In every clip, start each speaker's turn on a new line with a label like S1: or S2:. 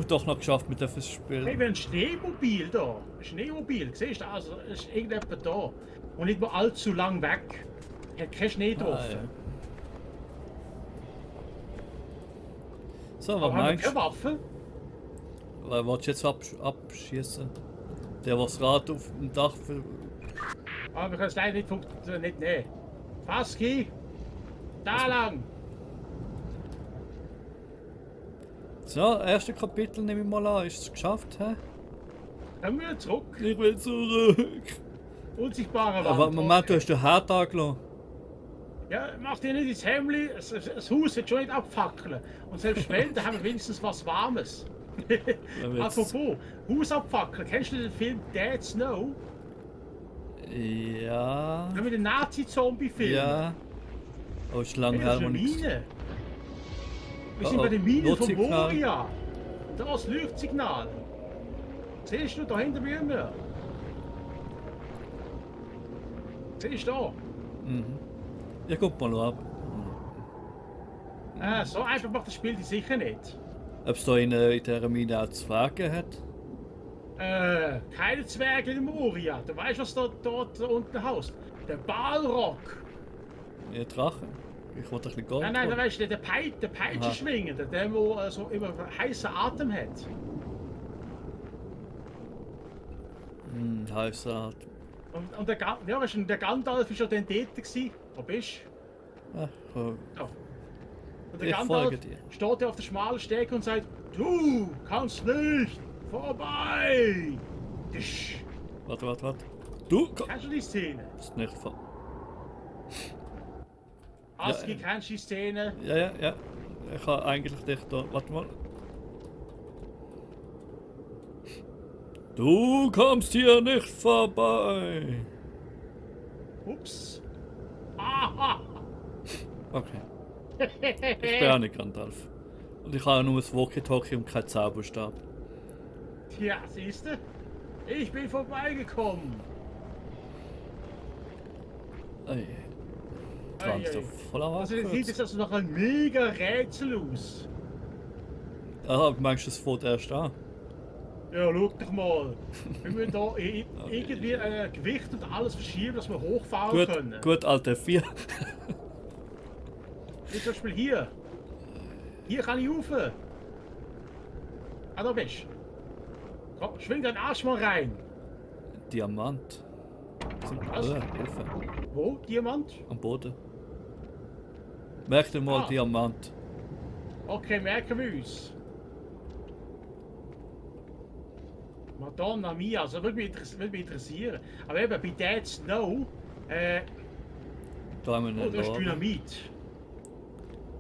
S1: Doch noch geschafft mit dem Spiel.
S2: Hey, wir haben ein Schneemobil da. Ein Schneemobil, siehst du? Also, es ist irgendjemand da. Und nicht mal allzu lang weg. Hat kein Schnee getroffen.
S1: Ja. So, was
S2: Aber haben wir
S1: meinst
S2: keine
S1: du?
S2: Waffe?
S1: Was willst du jetzt abschießen? Der, was das Rad auf dem Dach für.
S2: Aber wir können es leider nicht nehmen. Faski! Da lang!
S1: So, erste Kapitel nehme ich mal an. Ist es geschafft, hä?
S2: Kommen wir zurück.
S1: Ich will zurück.
S2: Unsichtbare Wand.
S1: Aber Moment, du hast den Herd angelassen.
S2: Ja, mach dir nicht ins Hemdli. Das Haus wird schon nicht abfackeln. Und selbst wenn, dann haben wir wenigstens was Warmes. Apropos, Haus abfackeln. Kennst du den Film Dead Snow?
S1: Ja.
S2: Ja, mit dem Nazi-Zombie-Film.
S1: Ja. Oh, ist lang
S2: Hey,
S1: her,
S2: das ist eine
S1: wo ich.
S2: Mine. Wir sind bei den Minen von
S1: Notsignal.
S2: Moria. Das Leuchtsignal. Siehst du, da hinter mir? Siehst du da?
S1: Ja, guck mal ab.
S2: So einfach macht das Spiel die sicher nicht.
S1: Ob es da in dieser Mine auch Zwerge hat?
S2: Keine Zwerge in Moria. Du weißt, was dort unten haust. Der Balrog.
S1: Ja, Drachen. Ich wollte ein bisschen Gold.
S2: Nein, da weißt du, der Peitschenschwingende, der wo so immer heißen Atem hat.
S1: Heißer Atem.
S2: Und der Gandalf war schon dann dort gewesen. Wo bist
S1: Ach, oh.
S2: du? Da. Und der
S1: Ich
S2: Gandalf
S1: folge dir.
S2: steht auf der schmalen Stege und sagt, du kannst nicht vorbei. Tisch.
S1: Warte. Du
S2: Kennst du die Szene?
S1: kannst nicht vor.
S2: Aski, kennst du die Szene?
S1: Ja. Ich habe eigentlich dich da. Warte mal. Du kommst hier nicht vorbei.
S2: Ups. Aha.
S1: Okay. Ich bin auch nicht Gandalf. Und ich habe nur ein Walkie-Talkie und keinen Zauberstab.
S2: Tja, siehst du? Ich bin vorbeigekommen.
S1: Ey. Dran ist doch voller
S2: Also das sieht
S1: Abkürz.
S2: jetzt also noch ein mega Rätsel aus.
S1: Ah, meinst du, es fährt erst an?
S2: Ja, schau doch mal. Wir müssen da irgendwie Gewicht und alles verschieben, dass wir hochfahren können.
S1: Gut, Alter, 4.
S2: Wie zum Beispiel hier. Hier kann ich rauf. Ah, da bist du. Komm, schwing deinen Arsch mal rein.
S1: Diamant.
S2: Was?
S1: Hilfe.
S2: Wo? Diamant?
S1: Am Boden. Merk dir mal
S2: Ah.
S1: Diamant.
S2: Okay, merken wir uns. Madonna mia, also würde mich interessieren. Aber eben, bei Dead Snow,
S1: Da haben wir
S2: oh,
S1: einen
S2: das ist
S1: Laden.
S2: Dynamit.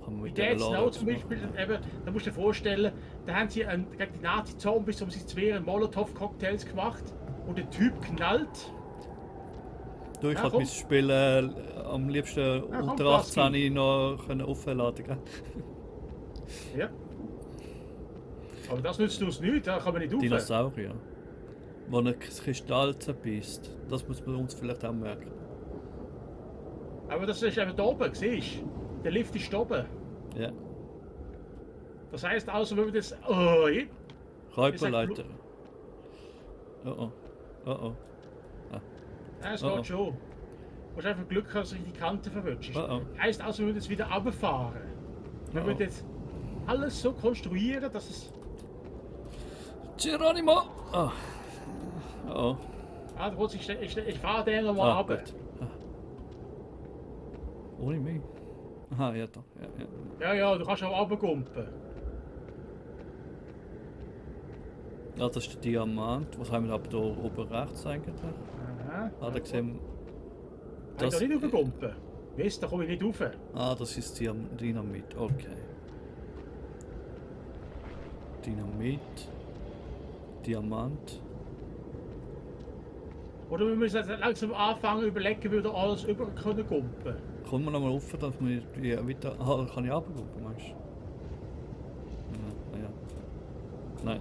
S1: Kann man
S2: Bei
S1: mit
S2: Dead
S1: der
S2: Snow
S1: Laden
S2: zum Beispiel, eben, da musst du dir vorstellen, da haben sie gegen die Nazi-Zombies um sich zu wehren Molotow-Cocktails gemacht und der Typ knallt.
S1: Du, ich
S2: Ja,
S1: hab
S2: komm.
S1: mein Spiel am liebsten
S2: komm,
S1: unter
S2: Klaski.
S1: 18 noch aufladen können.
S2: Ja. Aber das nützt uns nichts, da kann man nicht rauf.
S1: Dinosaurier. Wo ein Kristall zerbeißt. Das muss man uns vielleicht auch merken.
S2: Aber das ist eben da oben, siehst du? Der Lift ist da oben.
S1: Ja.
S2: Das heisst also, wenn wir das... Oh,
S1: Räuberleiter. Oh.
S2: ja, es
S1: Oh, oh.
S2: geht schon. Du musst einfach Glück haben, dass du die Kante verwünschst.
S1: Oh.
S2: Heisst also, wir müssen jetzt wieder runterfahren. Wir
S1: Oh.
S2: müssen jetzt alles so konstruieren, dass es...
S1: Geronimo! Oh. Oh.
S2: Ah, kurz, ich fahre den nochmal runter.
S1: Gut. Ohne mich. Aha, ja doch. Ja.
S2: Ja, du kannst auch runtergumpen.
S1: Ja, das ist der Diamant. Was haben wir aber da oben rechts eigentlich?
S2: Aha.
S1: Ah, da sehen wir.
S2: Ich kann nicht runtergumpen. Weißt, da komme ich nicht rauf.
S1: Ah, das ist Dynamit. Okay. Dynamit. Diamant.
S2: Oder wir müssen jetzt langsam anfangen überlegen, wie wir da alles über können gumpen.
S1: Kommen wir nochmal rauf, dass wir die weiter. Ah, kann ich runtergucken, meinst du? Ja. Nein.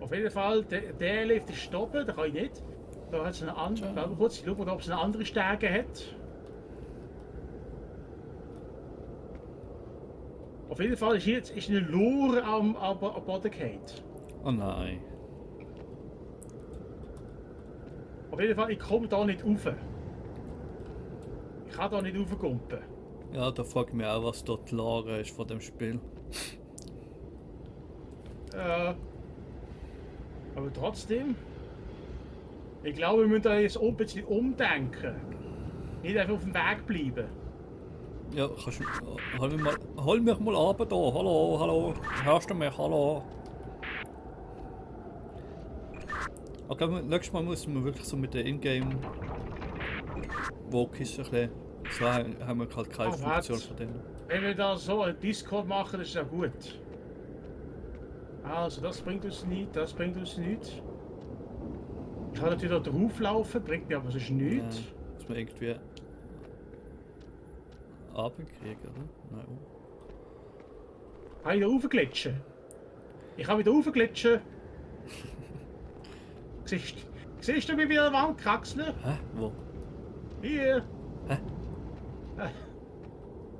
S2: Auf jeden Fall, der Lift ist stoppen, da kann ich nicht. Da hat es eine andere. Warte mal kurz, ich schaue, ob es eine andere Stärke hat. Auf jeden Fall ist hier jetzt ist eine Lure am Boden gefallen.
S1: Oh nein.
S2: Auf jeden Fall, ich komme da nicht rauf. Ich kann da nicht raufkumpen.
S1: Ja, da frage ich mich auch, was dort die Lage ist von dem Spiel.
S2: Aber trotzdem, ich glaube, wir müssen da jetzt ein bisschen umdenken. Nicht einfach auf dem Weg bleiben.
S1: Ja, kannst du. Hol mich mal ab da. Hallo, hallo. Hörst du mich? Hallo. Ich glaube, nächstes Mal müssen wir wirklich so mit den Ingame-Walkies ein bisschen. So haben wir halt keine Funktion von denen.
S2: Wenn wir da so ein Discord machen, ist ja gut. Also, das bringt uns nichts, das bringt uns nichts. Ich kann natürlich da drauflaufen, bringt mir aber sonst nichts.
S1: Ja, muss man irgendwie runterkriegen, oder? Nein.
S2: Kann ich da raufglitschen? Ich kann wieder raufglitschen. Siehst du, wie wir an der Wand kraxeln?
S1: Hä? Wo?
S2: Hier.
S1: Hä?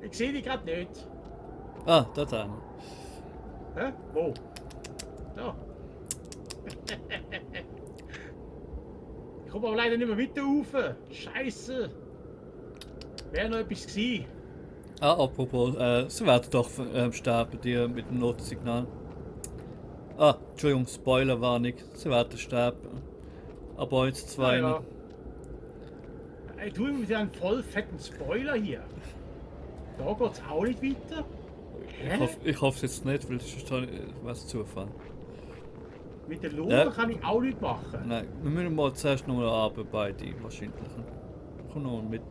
S2: Ich sehe dich gerade nicht.
S1: Ah, dort einer.
S2: Hä? Wo? Da. Ich komme aber leider nicht mehr weiter rauf. Scheiße. Wäre noch etwas gewesen.
S1: Ah, apropos, sie werden doch sterben, die mit dem Notsignal. Ah, Entschuldigung, Spoilerwarnung, sie werden sterben. Aber jetzt zwei.
S2: Ja. Ey, tu mir wieder einen voll fetten Spoiler hier. Da geht's auch nicht weiter.
S1: Ich hoffe es jetzt nicht, weil das ist dann was Zufall.
S2: Mit der Lure
S1: Ja.
S2: kann ich auch nicht machen.
S1: Nein, wir müssen mal zuerst noch mal arbeiten, wahrscheinlich. Komm noch mal mit.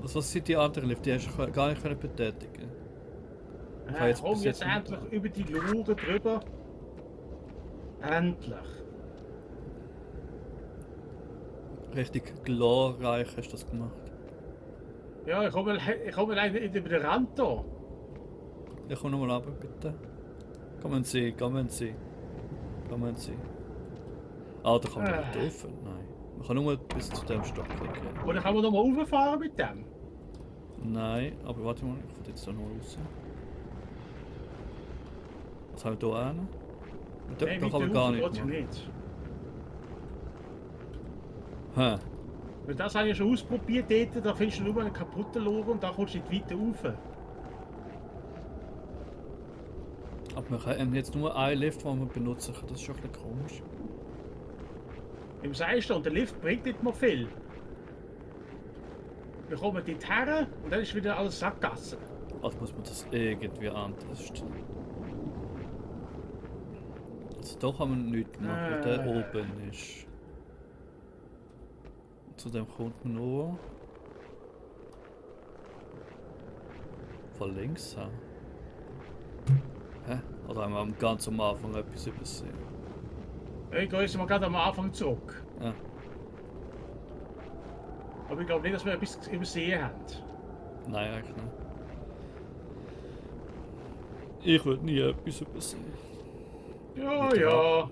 S1: Was sind die anderen Lift? Die hast du gar nicht können betätigen. kann jetzt
S2: Komm
S1: bis
S2: jetzt
S1: jetzt nicht
S2: endlich über die Lure drüber. Endlich.
S1: Richtig glorreich hast du das gemacht.
S2: Ja, ich komme leider nicht über den Rand da.
S1: Ja, komm nochmal runter, bitte. Kommen Sie, kommen Sie. Kommen Sie. Ah, da kann man nicht rauf. Nein. Man kann nur bis zu dem Stock gehen.
S2: Oder kann man noch mal rauffahren mit dem?
S1: Nein, aber warte mal, ich will jetzt da noch raus. Was haben wir hier hin? Da,
S2: Nein,
S1: da kann man
S2: weiter
S1: gar
S2: rauf
S1: nicht
S2: trotzdem
S1: machen.
S2: nicht.
S1: Hä?
S2: Weil das habe ich schon ausprobiert dort, da findest du nur einen kaputten Lore und da kommst du nicht weiter rauf.
S1: Aber wir haben jetzt nur einen Lift, den wir benutzen können. Das ist schon ein bisschen komisch.
S2: Im Seilstand, der Lift bringt nicht mehr viel. Wir kommen dort her und dann ist wieder alles Sackgasse.
S1: Also muss man das irgendwie anders. Also da kann man nichts machen, weil der oben ist. Zu dem kommt man nur von links her. Hä? Oder haben wir ganz am Anfang etwas übersehen?
S2: Ich gehe jetzt mal gerade am Anfang zurück.
S1: Ja.
S2: Aber ich glaube nicht, dass wir etwas übersehen haben.
S1: Nein, eigentlich nicht. Ich würde nie etwas übersehen.
S2: Ja,
S1: Mit der
S2: ja.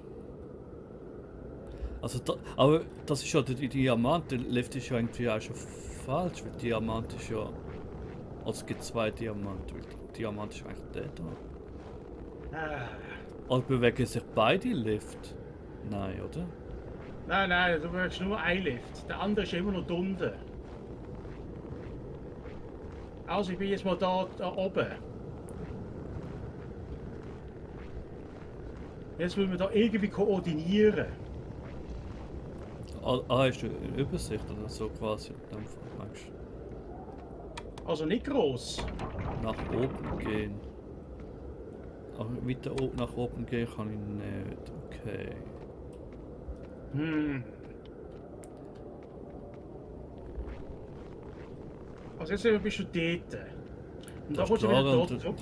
S1: Also aber das ist ja der Diamant, der Lift ist ja irgendwie auch schon falsch, weil Diamant ist ja. Also es gibt zwei Diamanten, weil Diamant ist eigentlich der da. Also bewegen sich beide Lift? Nein, oder?
S2: Nein, du brauchst nur ein Lift. Der andere ist immer noch unten. Also ich bin jetzt mal da oben. Jetzt müssen wir da irgendwie koordinieren.
S1: Hast du eine Übersicht oder so quasi? Dann meinst du,
S2: Also nicht gross.
S1: nach oben gehen. Ach, weiter nach oben gehen kann ich nicht. Okay.
S2: Also jetzt bist du dort. Und da
S1: Das
S2: kommst
S1: ist
S2: du wieder
S1: klar,
S2: dort
S1: und
S2: zurück.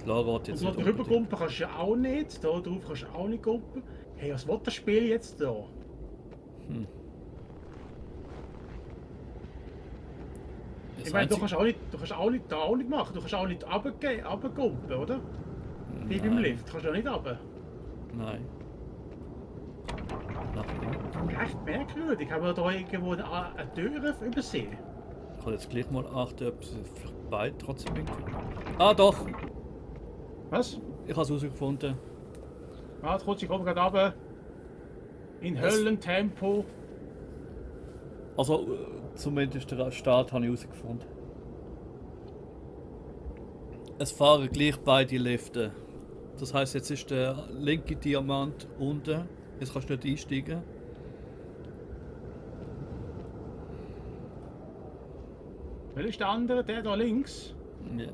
S1: Klar geht
S2: Und
S1: jetzt
S2: da
S1: nicht
S2: drüber
S1: unbedingt.
S2: kumpen kannst du ja auch nicht. Da drauf kannst du auch nicht kumpen. Hey, was will das Spiel jetzt da?
S1: Das
S2: Ich meine, du
S1: Einzige-
S2: kannst auch nicht da auch nicht machen. Du kannst auch nicht runterkumpen, oder? Wie beim
S1: Nein.
S2: Lift, kannst du auch nicht runter.
S1: Nein. Nach hinten.
S2: Echt merkwürdig. Haben wir da irgendwo eine Tür übersehen?
S1: Ich kann jetzt gleich mal achten, ob sie vielleicht beide trotzdem irgendwie. Ah doch!
S2: Was?
S1: Ich habe es herausgefunden.
S2: Warte kurz, ich komme gerade runter. In Höllentempo.
S1: Also zumindest der Start habe ich herausgefunden. Es fahren gleich beide Lifte. Das heisst, jetzt ist der linke Diamant unten. Jetzt kannst du nicht einsteigen.
S2: Welcher ist der andere? Der da links?
S1: Ja.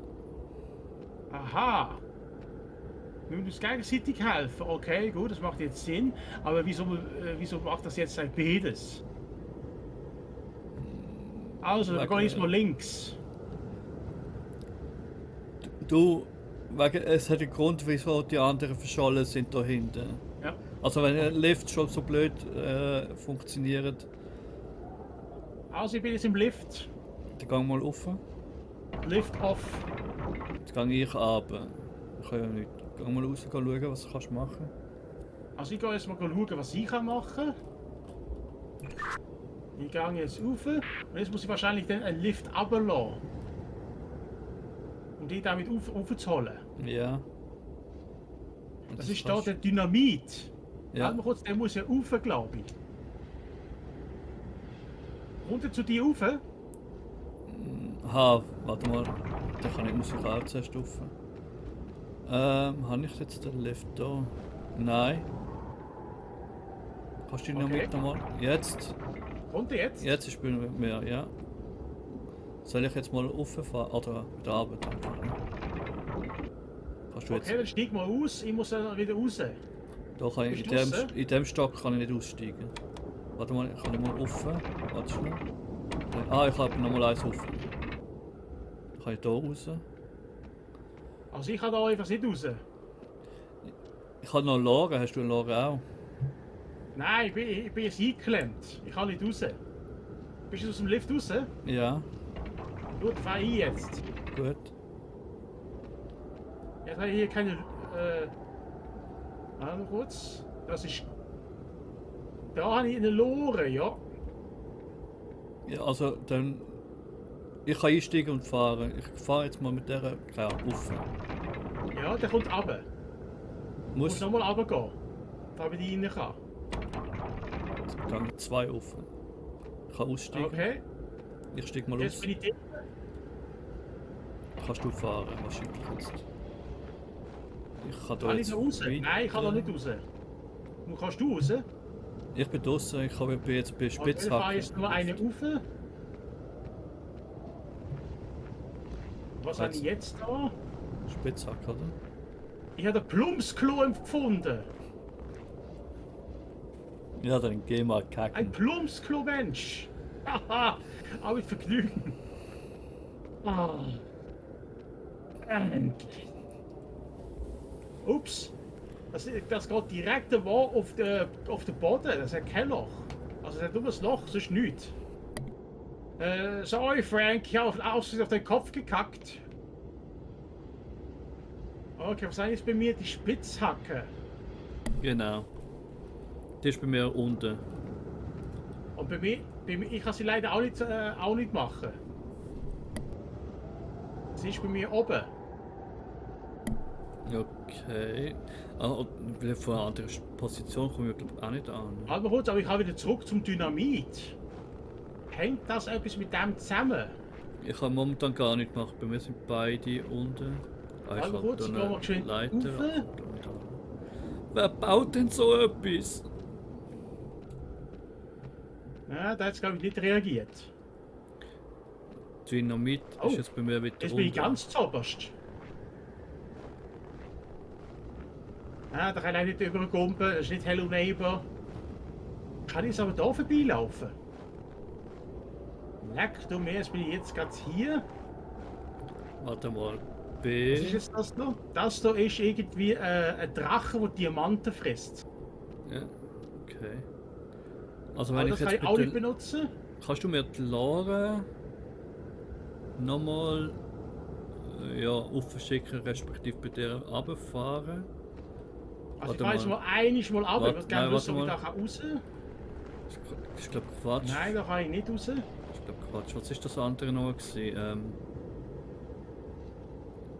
S2: Aha. Wir müssen uns gegenseitig helfen. Okay, gut, das macht jetzt Sinn. Aber wieso macht das jetzt beides? Also, dann gehe ich mal links.
S1: Du, es hat einen Grund, wieso die anderen verschollen sind da hinten.
S2: Ja.
S1: Also wenn ein Lift schon so blöd funktioniert,
S2: Also, ich bin jetzt im Lift.
S1: dann geh mal rauf.
S2: Lift off.
S1: Jetzt gehe ich runter. Ich kann ja nicht. Geh mal raus, schauen, was du kannst machen.
S2: Also, ich gehe jetzt mal schauen, was ich machen kann. Ich gehe jetzt rauf. Und jetzt muss ich wahrscheinlich dann einen Lift runterlassen. Um die damit aufzuholen.
S1: Ja. Und
S2: Das ist da der Dynamit.
S1: Ja.
S2: Warte mal kurz, der muss ja rauf, glaube ich. Kommt er zu dir rauf?
S1: Aha, warte mal. Da kann ich Musik auch zuerst rauf. Habe ich jetzt den Lift da? Nein. Kannst du ihn noch
S2: Okay.
S1: mit nochmal? Jetzt?
S2: Kommt er jetzt?
S1: Jetzt ist bei mir, ja. Soll ich jetzt mal rauffahren? Oder wieder runter? Kannst du jetzt...
S2: Okay, dann steig mal aus, ich muss dann wieder raus.
S1: Da kann ich,
S2: Bist du
S1: in dem Stock kann ich nicht aussteigen. Warte mal, ich kann nicht mal rauf. Warte schnell. Ah, ich habe nochmal eins rauf. Dann kann ich da raus.
S2: Also ich kann da einfach nicht raus.
S1: Ich habe noch einen Lager, hast du einen Lager auch?
S2: Nein, ich bin jetzt eingeklemmt. Ich kann nicht raus. Bist du aus dem Lift raus?
S1: Ja,
S2: Gut, fahr ich jetzt.
S1: gut.
S2: Jetzt habe ich hier keine... warte kurz. Das ist... Da habe ich eine Lore, ja.
S1: Ja, also dann... Ich kann einsteigen und fahren. Ich fahre jetzt mal mit der rauf.
S2: Ja, der kommt runter. Du musst
S1: Muss...
S2: nochmal runtergehen. Damit ich rein kann.
S1: Jetzt gehen 2 auf. Ich kann aussteigen.
S2: Okay,
S1: Ich steige mal
S2: jetzt
S1: aus.
S2: bin ich drin.
S1: Kannst du fahren, wahrscheinlich jetzt. Ich kann da
S2: Kann
S1: jetzt
S2: ich noch raus?
S1: weiter.
S2: Nein, ich kann da nicht raus. Wo kannst du raus?
S1: Ich bin draußen, ich bin jetzt bei
S2: Okay, ich fahre
S1: Spitzhacke.
S2: jetzt nur eine rauf. Was habe ich jetzt da?
S1: Spitzhacke, oder?
S2: Ich habe ein Plumpsklo gefunden.
S1: Ja, dann geh mal
S2: Ein
S1: kacken.
S2: Plumpsklo, Mensch. Haha, aber mit Vergnügen. Ah. Ups. Das geht direkt auf den Boden. Das hat kein Loch. Also es hat nur ein Loch, sonst nichts. Sorry Frank, ich habe auf den Kopf gekackt. Okay, was ist jetzt bei mir? Die Spitzhacke.
S1: Genau. Die ist bei mir unten.
S2: Und bei mir ich kann sie leider auch nicht machen. Sie ist bei mir oben.
S1: Okay. Ah, von einer anderen Position kommen wir glaube ich auch nicht an.
S2: Halt mal kurz, aber ich habe wieder zurück zum Dynamit. Hängt das etwas mit dem zusammen?
S1: Ich kann momentan gar nicht machen. Bei mir sind beide unten. Ah, ich
S2: Warte
S1: habe
S2: kurz,
S1: da
S2: ich gehe mal geschwind
S1: eine Leiter.
S2: rauf.
S1: Wer baut denn so etwas?
S2: Ja, da hat es glaube ich nicht reagiert.
S1: Dynamit
S2: Oh,
S1: ist jetzt bei mir wieder
S2: Jetzt bin ich
S1: unten.
S2: ganz zoberst. Ja, da kann ich nicht überkommen, das ist nicht Hello Neighbor. Kann ich jetzt aber da vorbeilaufen? Leck du mir, jetzt bin ich jetzt gerade hier.
S1: Warte mal.
S2: Was
S1: B.
S2: ist jetzt das da? Das da ist irgendwie ein Drache, der Diamanten frisst.
S1: Ja, okay. Also
S2: Aber
S1: wenn
S2: das
S1: ich
S2: kann
S1: jetzt
S2: ich auch nicht
S1: bitte...
S2: benutzen.
S1: Kannst du mir die Lore nochmal ja, aufschicken, respektive bei dir runterfahren?
S2: Also ich
S1: Warte
S2: fahre jetzt
S1: mal.
S2: mal einiges mal ab,
S1: Warte,
S2: ich würde gerne
S1: nein,
S2: wissen, ob ich
S1: warte
S2: da raus kann.
S1: Ich glaube Quatsch.
S2: Nein, da kann ich nicht raus.
S1: Ich glaube Quatsch. Was ist das andere noch gewesen?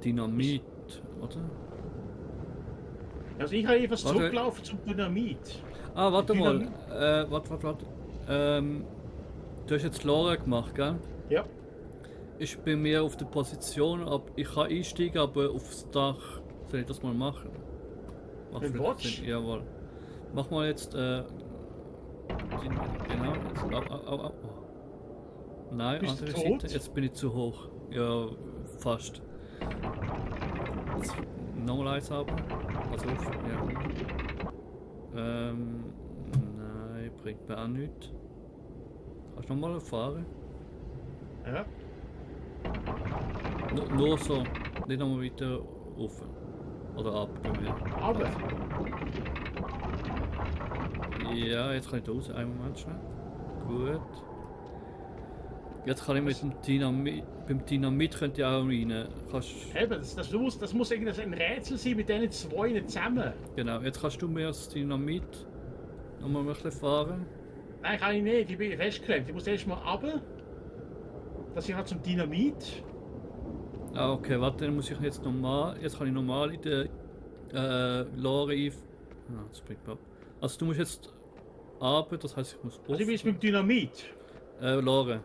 S1: Dynamit, oder?
S2: Also ich habe etwas
S1: Warte.
S2: zurückgelaufen zum Dynamit.
S1: Ah, warte mal.
S2: Dynamit?
S1: Warte. Du hast jetzt Lore gemacht, gell?
S2: Ja.
S1: Ich bin mehr auf der Position, ich kann einsteigen, aber aufs Dach. Soll ich das mal machen? Macht
S2: Mit
S1: vielleicht
S2: Watch?
S1: Sinn. Jawohl. Mach mal jetzt, genau, jetzt, au. Nein,
S2: Bist du
S1: andere
S2: tot?
S1: Seite. Jetzt bin ich zu hoch. Ja, fast. Jetzt nochmal eins haben. Also auf, ja. Nein, bringt mir auch nichts. Kannst du nochmal fahren?
S2: Ja.
S1: Nur so, nicht nochmal weiter rauf. Oder ab bei mir.
S2: Aber.
S1: Ja, jetzt kann ich da raus. Einen Moment schnell. Gut. Jetzt kann ich mit dem Dynamit. Beim Dynamit könnt ihr auch rein. Kannst,
S2: Eben, das muss irgendwie ein Rätsel sein mit diesen zwei zusammen.
S1: genau, jetzt kannst du mir das Dynamit nochmal ein bisschen fahren.
S2: Nein, kann ich nicht, ich bin festgeklemmt. Ich muss erst mal runter. Das ich halt zum Dynamit.
S1: Ah, okay, warte, dann muss ich jetzt normal. Jetzt kann ich normal in der Lore ein. Ah, das bringt mir ab. Also du musst jetzt runter, das heißt ich muss
S2: Also ich bin jetzt mit dem Dynamit.
S1: Lore.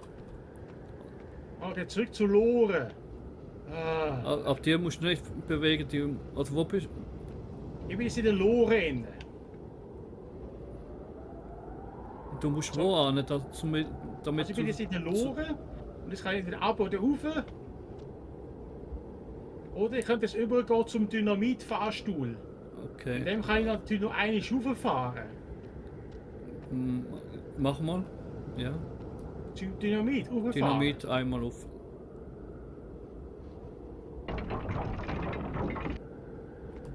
S2: Okay, zurück zu Lore. Ah.
S1: Ab dir musst du nicht bewegen, also wo bist
S2: Ich bin jetzt in der Lore inne.
S1: du? musst wo an, damit
S2: Also ich bin jetzt in der Lore und jetzt kann ich wieder ab oder rauf. Oder ich könnte jetzt übergehen zum Dynamit-Fahrstuhl.
S1: Okay.
S2: Mit dem kann ich natürlich nur eine Stufe fahren.
S1: Mach mal. Ja.
S2: Zum Dynamit, rauffahren.
S1: Dynamit einmal auf.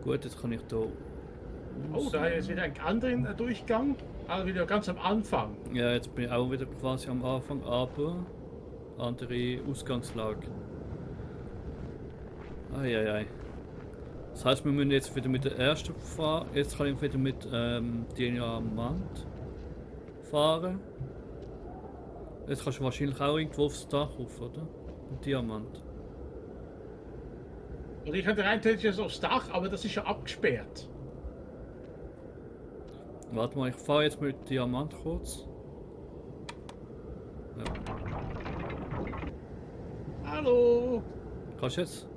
S1: Gut, jetzt kann ich da.
S2: Oh, da ist wieder ein anderer Durchgang. Also wieder ganz am Anfang.
S1: Ja, jetzt bin ich auch wieder quasi am Anfang, aber andere Ausgangslage. Eieiei. Das heißt, wir müssen jetzt wieder mit der ersten fahren. Jetzt kann ich wieder mit Diamant fahren. Jetzt kannst du wahrscheinlich auch irgendwo aufs Dach rauf, oder? Mit Diamant.
S2: Und ich könnte rein theoretisch aufs Dach, aber das ist ja abgesperrt.
S1: Warte mal, ich fahre jetzt mit Diamant kurz. Ja.
S2: Hallo!
S1: Kannst du jetzt?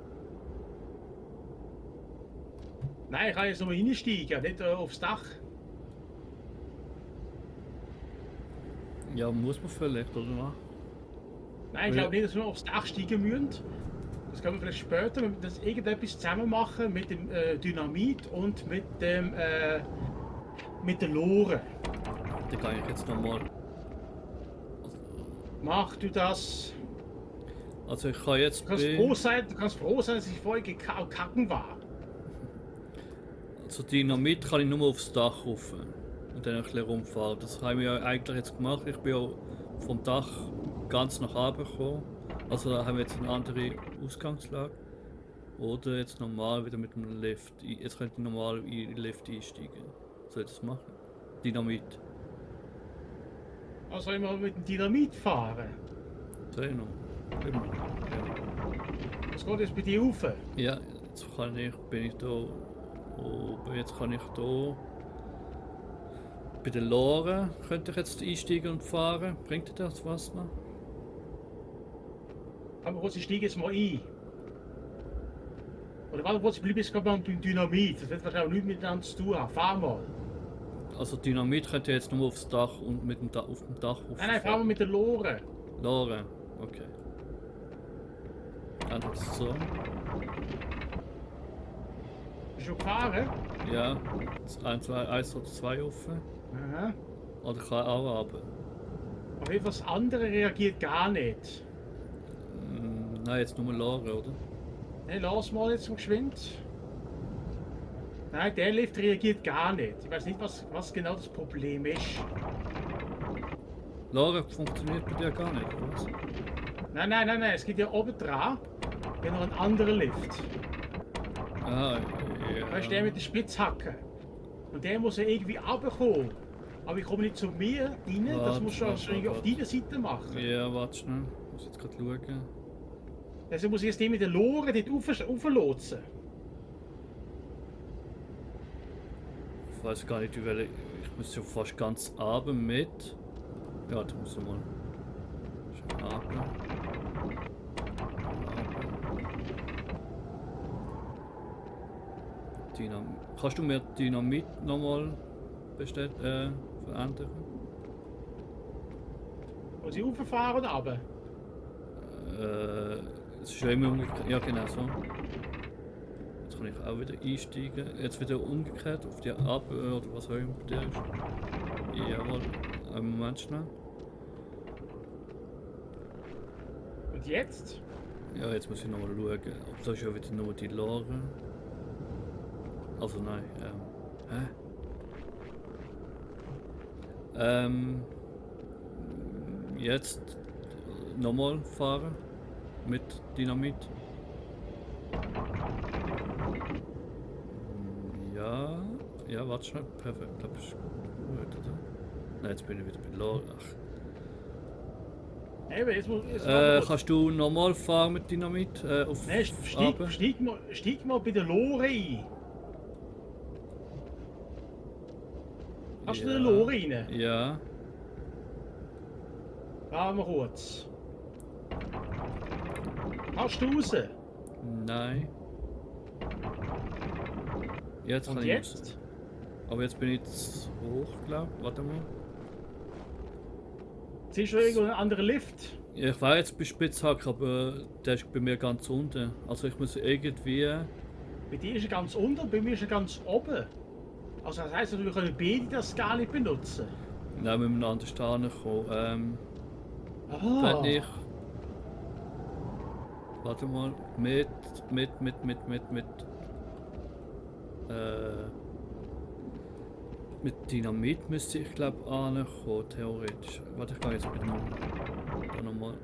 S2: Nein, ich kann jetzt nochmal hinsteigen, nicht aufs Dach.
S1: Ja, muss man vielleicht, oder?
S2: Nein, ich glaube nicht, dass wir aufs Dach steigen müssen. Das können wir vielleicht später, wenn wir das irgendetwas zusammen machen mit dem Dynamit und mit dem mit der Lore.
S1: Da kann ich jetzt nochmal.
S2: Mach du das.
S1: Also ich kann jetzt.
S2: Du kannst froh sein, dass ich vorher kacken war.
S1: Also Dynamit kann ich nur aufs Dach rauf und dann ein bisschen rumfahren. Das haben wir ja eigentlich jetzt gemacht. Ich bin ja vom Dach ganz nach oben gekommen. Also da haben wir jetzt eine andere Ausgangslage. Oder jetzt normal wieder mit dem Lift. Jetzt könnte ich normal in den Lift einsteigen. Soll ich das machen? Dynamit.
S2: Also soll ich mal mit dem Dynamit fahren?
S1: Soll ich noch? Immer.
S2: Was geht jetzt bei dir rauf?
S1: Ja, jetzt bin ich da oben. Jetzt kann ich da. Bei der Lore könnte ich jetzt einsteigen und fahren. Bringt dir das was noch?
S2: Aber kurz, ich steige jetzt mal ein. Oder warte kurz, ich bleibe jetzt gerade beim Dynamit. Das wird wahrscheinlich nichts miteinander zu tun haben. Fahr mal.
S1: Also Dynamit könnt ihr jetzt nur aufs Dach und mit dem auf dem Dach
S2: Nein, fahr mal mit der Lore.
S1: Lore, okay. Dann so.
S2: Bist du schon gefahren?
S1: Ja, 1 oder 2 offen.
S2: Aha.
S1: Oder kann auch runter.
S2: Aber etwas andere reagiert gar nicht.
S1: Nein, jetzt nur Lore, oder?
S2: Nein, lass mal jetzt mal geschwind. Nein, der Lift reagiert gar nicht. Ich weiß nicht, was genau das Problem ist.
S1: Lore funktioniert bei dir gar nicht, oder was?
S2: Nein, es geht ja oben dran. Ja, noch ein anderer Lift.
S1: Ah,
S2: Da ist der mit der Spitzhacke. Und der muss ja irgendwie runterkommen. Aber ich komme nicht zu mir rein, das musst du schon auf deiner Seite machen.
S1: Ja, warte schnell. Ich muss jetzt gerade schauen.
S2: Also muss ich jetzt die mit den Loren dort rauflotsen.
S1: Ich weiß gar nicht, ich muss ja fast ganz abend mit. Ja, da muss ich mal. Schon abend. Kannst du mir Dynamit nochmal verändern?
S2: Muss ich rauffahren oder runter?
S1: Es ist ja immer umgekehrt. Ja, genau so. Jetzt kann ich auch wieder einsteigen. Jetzt wieder umgekehrt auf die Ab oder was auch immer der ist. Jawohl. Einen Moment schnell.
S2: Und jetzt?
S1: Ja, jetzt muss ich nochmal schauen. Ob da ist ja wieder nur die Lore. Also nein. Jetzt nochmal fahren mit Dynamit. Ja, ja, warte schnell. Perfekt, ich glaube, ist gut, oder? Nein, jetzt bin ich wieder bei Lore.
S2: Eben, jetzt muss
S1: kannst du nochmal fahren mit Dynamit? Auf
S2: Nein, steig mal bei der Lore ein. Hast du eine Lore rein?
S1: Ja.
S2: Warte mal kurz. Hast du raus?
S1: Nein. Jetzt kann
S2: Und
S1: ich
S2: jetzt?
S1: raus. Aber jetzt bin ich zu hoch, glaube ich. Warte mal.
S2: Siehst du irgendwo einen anderen Lift?
S1: Ja, ich war jetzt bei Spitzhack, aber der ist bei mir ganz unten. Also ich muss irgendwie...
S2: Bei dir ist er ganz unten, bei mir ist er ganz oben. Also das heisst, wir können beide das gar nicht benutzen.
S1: Nein, mit einem anderen Stein kommen.
S2: Ah.
S1: Wenn ich... Warte mal. Mit Dynamit müsste ich glaube ankommen, theoretisch. Warte, ich kann jetzt mit dem da nochmal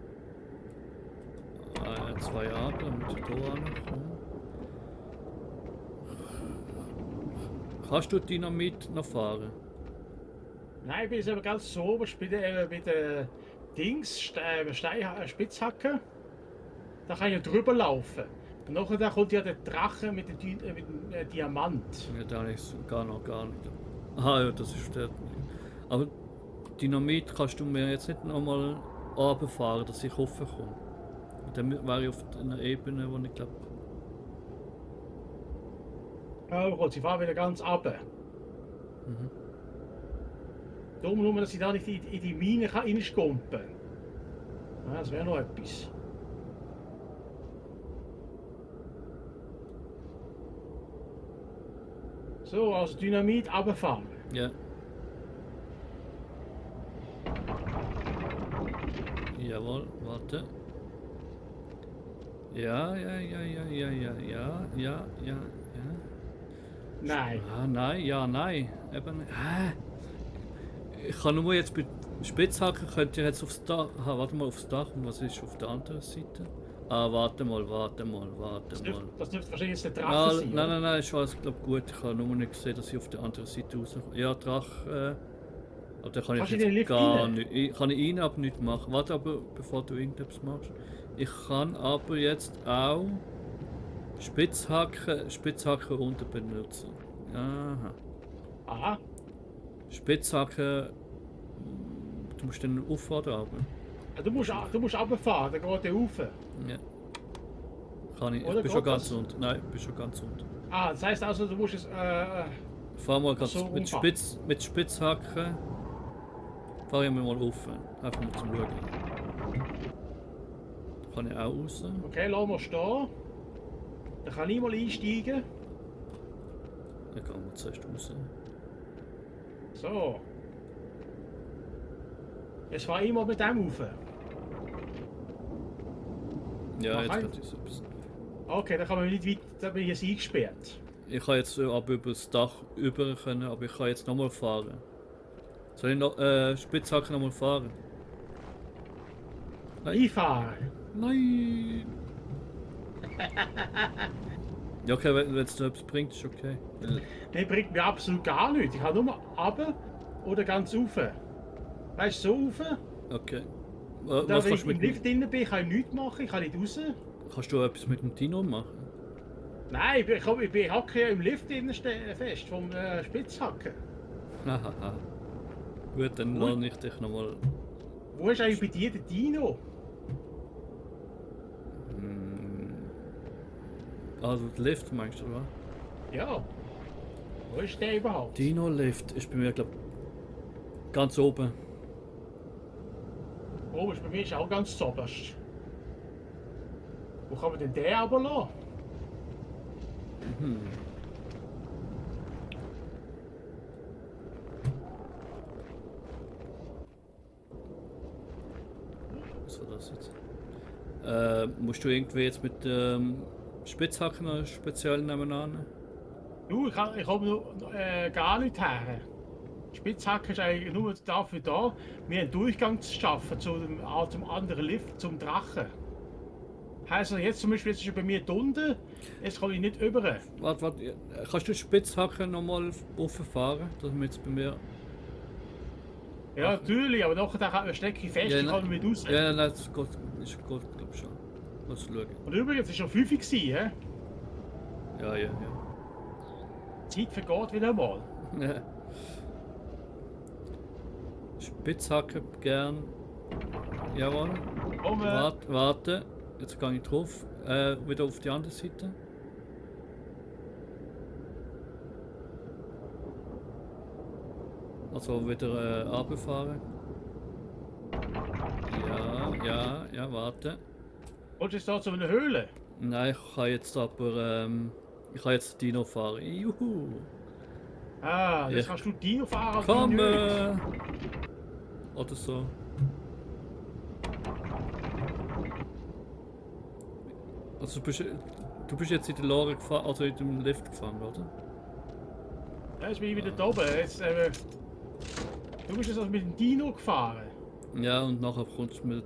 S1: 2 Jahre, damit ich hier ankommen. Kannst du Dynamit noch fahren?
S2: Nein, ich bin jetzt aber ganz so oben bei der Dings, Spitzhacke. Da kann ich ja drüber laufen. Und nachher kommt ja der Drache mit dem Diamant.
S1: Ja, da ist gar nicht. Aha, ja, das ist der. Aber Dynamit kannst du mir jetzt nicht nochmal runterfahren, dass ich raufkomme. Dann wäre ich auf einer Ebene, wo ich glaube.
S2: Oh Gott, sie fahren wieder ganz runter.
S1: Mhm.
S2: Darum nur, dass ich da nicht in die Mine reinskumpen kann. Ja, das wäre noch etwas. So, also Dynamit runterfahren.
S1: Ja. Jawohl, warte. Ja.
S2: Nein.
S1: Ah, nein, ja, nein. Eben nicht. Hä? Ich kann nur jetzt bei Spitzhacken, könnt ihr jetzt aufs Dach. Aha, warte mal aufs Dach. Und was ist auf der anderen Seite? Ah, warte mal.
S2: Das dürfte wahrscheinlich jetzt der Drache
S1: Ah,
S2: sein.
S1: nein, ist alles glaub, gut. Ich habe nur nicht gesehen, dass ich auf der anderen Seite rauskomme. Ja, Drache. Aber da kann
S2: Kannst
S1: ich
S2: du in den
S1: jetzt
S2: Lift
S1: gar
S2: rein?
S1: nicht. Ich kann ihn aber nicht machen. Warte aber, bevor du irgendetwas machst. Ich kann aber jetzt auch Spitzhacke unten benutzen. Aha.
S2: Aha.
S1: Spitzhacke. Du musst dann auf oder runter?
S2: Du musst runterfahren, dann geht der rauf.
S1: Ja. Kann ich.
S2: Oder
S1: Ich bin schon
S2: geht
S1: ganz
S2: das?
S1: unten. Nein, ich bin schon ganz unten.
S2: Ah, das heisst also, du musst es.
S1: Fahr mal ganz
S2: So
S1: mit,
S2: rumfahren.
S1: mit Spitzhacke. Fahr ich mir mal auf. Einfach mal zum Schauen. Kann ich auch raus.
S2: Okay, lassen wir stehen. Dann kann ich mal einsteigen.
S1: Dann gehen wir zuerst raus.
S2: So. Jetzt fahre ich mal mit dem rauf.
S1: Ja,
S2: Mach
S1: jetzt
S2: ein.
S1: könnte ich es.
S2: Okay, dann kann man nicht weiter, dann bin ich jetzt eingesperrt.
S1: Ich kann jetzt aber über das Dach über können, aber ich kann jetzt nochmal fahren. Soll ich noch Spitzhacke nochmal fahren? Nein.
S2: Einfahren.
S1: Nein! Ja, okay, wenn es noch etwas bringt, ist okay.
S2: Das bringt mir absolut gar nichts. Ich kann nur runter oder ganz rauf. Weißt du, so rauf.
S1: Okay.
S2: Da,
S1: Was
S2: wenn
S1: kannst
S2: ich
S1: du
S2: im
S1: mit
S2: Lift drin bin, kann ich nichts machen, ich kann nicht raus.
S1: Kannst du etwas mit dem Dino machen?
S2: Nein, ich hacke ja im Lift innen fest, vom Spitzhacken.
S1: Hahaha. Gut, dann
S2: Gut.
S1: lerne ich dich nochmal.
S2: Wo ist eigentlich bei dir der Dino?
S1: Also, der Lift meinst du, oder?
S2: Ja. Wo ist der überhaupt?
S1: Dino-Lift ist bei mir, glaube ganz oben.
S2: Oh, ist bei mir ist auch ganz zoberst. Wo kann man denn den aber lassen?
S1: Was war das jetzt? Musst du irgendwie jetzt mit Spitzhacken noch speziell nebenan?
S2: Du, ich komme noch gar nicht her. Die Spitzhacke ist eigentlich nur dafür da, mir einen Durchgang zu schaffen zum anderen Lift, zum Drachen. Heißt also jetzt zum Beispiel, jetzt ist er bei mir unten, jetzt komme ich nicht über.
S1: Warte, kannst du die Spitzhacken nochmal rauffahren? Dass wir jetzt bei mir.
S2: Ja, natürlich, aber nachher hat man Strecke fest, ich kann nicht raus.
S1: Ja, nein, das ist gut, glaube ich schon. Lass schauen.
S2: Und übrigens, es war schon 5 Uhr, hä?
S1: Ja.
S2: Die Zeit vergeht wieder mal.
S1: Ja. Spitzhacke gern. Jawohl.
S2: Komm,
S1: Warte. Jetzt gehe ich drauf. Wieder auf die andere Seite. Also wieder runterfahren. Ja, warte.
S2: kommst du jetzt da zu einer Höhle?
S1: Nein, ich kann jetzt aber ich kann jetzt Dino fahren. Juhu!
S2: Ah, jetzt
S1: Ich-
S2: kannst du Dino fahren als
S1: Komm!
S2: Minute.
S1: Oder so. Also du bist jetzt in der Lore gefahren, also in dem Lift gefahren, oder?
S2: Ja, jetzt bin ich wieder da oben. Jetzt, du bist jetzt also mit dem Dino gefahren.
S1: Ja, und nachher kommst du mit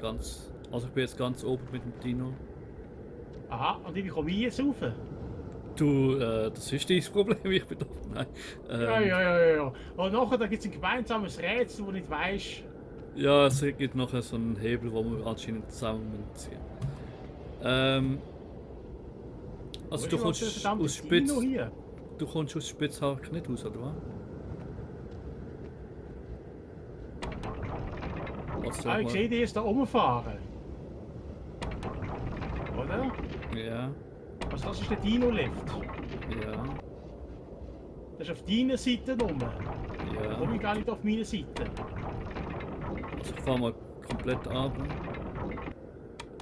S1: ganz. Also ich bin jetzt ganz oben mit dem Dino.
S2: Aha, und wie komme ich jetzt rauf?
S1: Du, das ist dein Problem, ich bin doch. Nein.
S2: Ja. Und nachher da gibt es ein gemeinsames Rätsel, wo ich nicht weiss.
S1: Ja, es gibt nachher so einen Hebel, wo wir anscheinend zusammen ziehen. Also du kommst aus
S2: Dino hier.
S1: Du kommst aus Spitzhaken nicht raus, oder was? Also,
S2: Ah, ich sehe die jetzt da rumfahren. Oder?
S1: Ja,
S2: Also das ist der Dino-Lift.
S1: ja,
S2: Das ist auf deiner Seite rum. Da komme
S1: ja.
S2: ich gar nicht auf meine Seite.
S1: Also ich fahr mal komplett ab.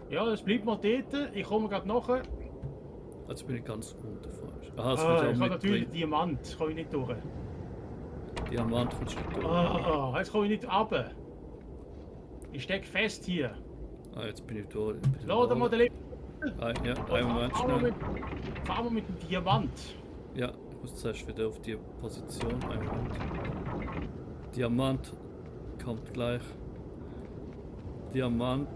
S2: Ja, das bleibt mal dort. Ich komme gerade nachher.
S1: Jetzt bin ich ganz unten falsch. Aha, es
S2: Ah,
S1: wird
S2: ich
S1: auch
S2: habe natürlich
S1: mit
S2: Diamant. Komme ich nicht durch.
S1: Diamant kommst du nicht durch.
S2: Ah, jetzt komme ich nicht runter. Ich stecke fest hier.
S1: Ah, jetzt bin ich durch.
S2: Lade mal den Lift.
S1: Ja, einen Moment schnell.
S2: Fahren wir mit dem Diamant.
S1: Ja, ich muss zuerst wieder auf die Position. Einen Moment. Diamant kommt gleich. Diamant.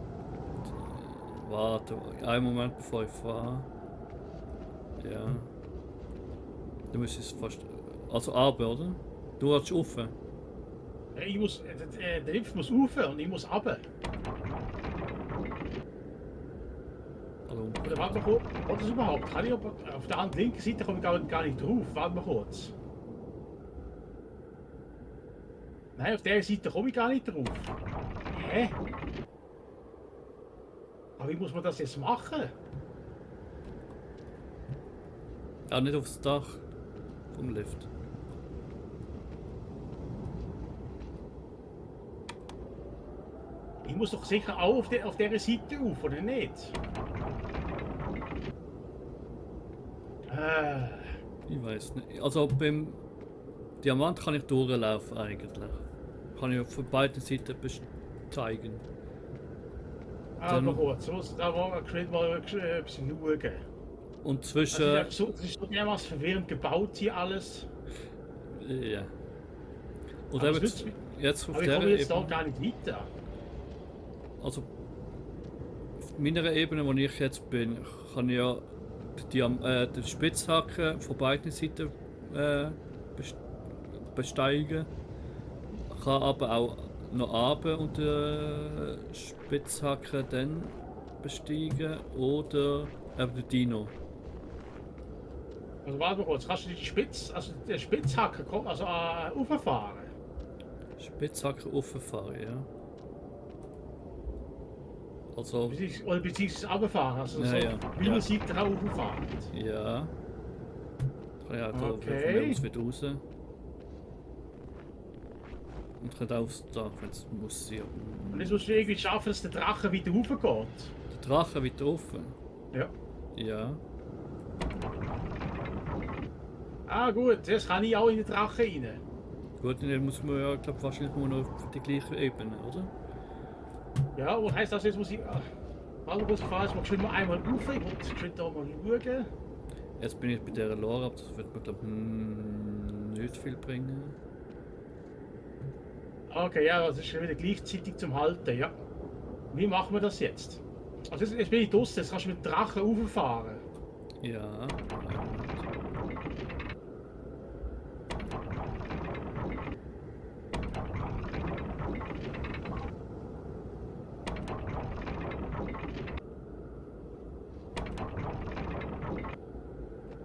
S1: Warte, einen Moment bevor ich fahre. Ja. Du müsstest fast. Also runter, oder? Du willst rauf.
S2: Ich muss, der Lift muss rauf und ich muss runter.
S1: Also,
S2: Oder warte mal kurz. Was ist überhaupt? Kann ich auf der anderen linken Seite komme ich gar nicht drauf. Warte mal kurz. Nein, auf der Seite komme ich gar nicht drauf. Hä? Aber wie muss man das jetzt machen?
S1: auch nicht aufs Dach vom Lift.
S2: Ich muss doch sicher auch auf dieser Seite auf, oder nicht?
S1: Ich weiß nicht. Also beim Diamant kann ich durchlaufen eigentlich. Kann ich von beiden Seiten besteigen.
S2: Aber kurz, da war ich mal etwas schauen.
S1: Und
S2: Das
S1: zwischen.
S2: ist so dermaßen verwirrend gebaut hier alles.
S1: Ja. Und
S2: Aber
S1: eben
S2: es nützt-
S1: jetzt auf
S2: Aber ich
S1: der
S2: komme jetzt da
S1: Ebene.
S2: gar nicht weiter.
S1: Also auf meiner Ebene, wo ich jetzt bin, kann ich ja den Spitzhacken von beiden Seiten besteigen. Kann aber auch noch runter und den Spitzhacken dann besteigen oder eben den Dino.
S2: Also warte mal kurz, kannst du die der Spitzhacke kommt, also rauffahren?
S1: Spitzhacke rauffahren, ja. Also,
S2: Oder beziehungsweise runterfahren, also
S1: ja,
S2: so
S1: ja,
S2: wie
S1: ja.
S2: man sieht, rauffahren.
S1: ja. Ja, da
S2: Okay.
S1: von mir aus wieder raus. Und kann aufs Dach, wenn es muss sein.
S2: Und jetzt musst du irgendwie schaffen, dass der Drache wieder raufgeht.
S1: Der Drache wieder offen.
S2: Ja.
S1: Ja.
S2: Ah gut, jetzt kann ich auch in den Drache rein.
S1: Gut, dann muss man ja, glaube wahrscheinlich nur noch auf die gleiche Ebene, oder?
S2: Ja, was heisst das, jetzt muss ich... Warte kurz, ich fahre jetzt mal schön mal einmal rauf, ich muss schön da mal schauen.
S1: Jetzt bin ich bei der Lore, aber das wird mir, glaube ich, nicht viel bringen.
S2: Okay, ja, das ist schon wieder gleichzeitig zum Halten, ja. Wie machen wir das jetzt? Also jetzt bin ich draußen, jetzt kannst du mit dem Drachen rauffahren.
S1: Ja.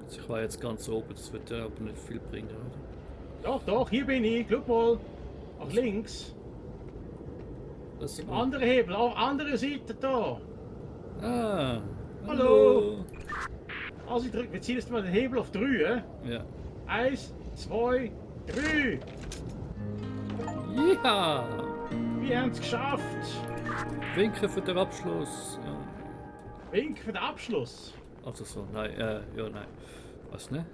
S1: Also ich war jetzt ganz oben, das wird ja aber nicht viel bringen, oder?
S2: Doch, doch, hier bin ich, guck mal. Nach links.
S1: Das
S2: Im anderen Hebel, auf andere Seite da.
S1: Ah!
S2: Hallo. Also ich drücke, wir ziehen jetzt mal den Hebel auf 3, hè?
S1: Ja.
S2: 1, 2, 3.
S1: Ja!
S2: Wir haben es geschafft.
S1: Winken für den Abschluss. Ja.
S2: Wink für den Abschluss.
S1: Also so, nein, ja, nein. Was ne?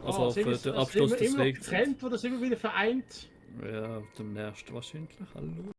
S2: Also
S1: Also für den Abschluss des
S2: immer noch
S1: Wegs.
S2: getrennt oder sind wir wieder vereint?
S1: Ja, dem nächsten wahrscheinlich. Hallo.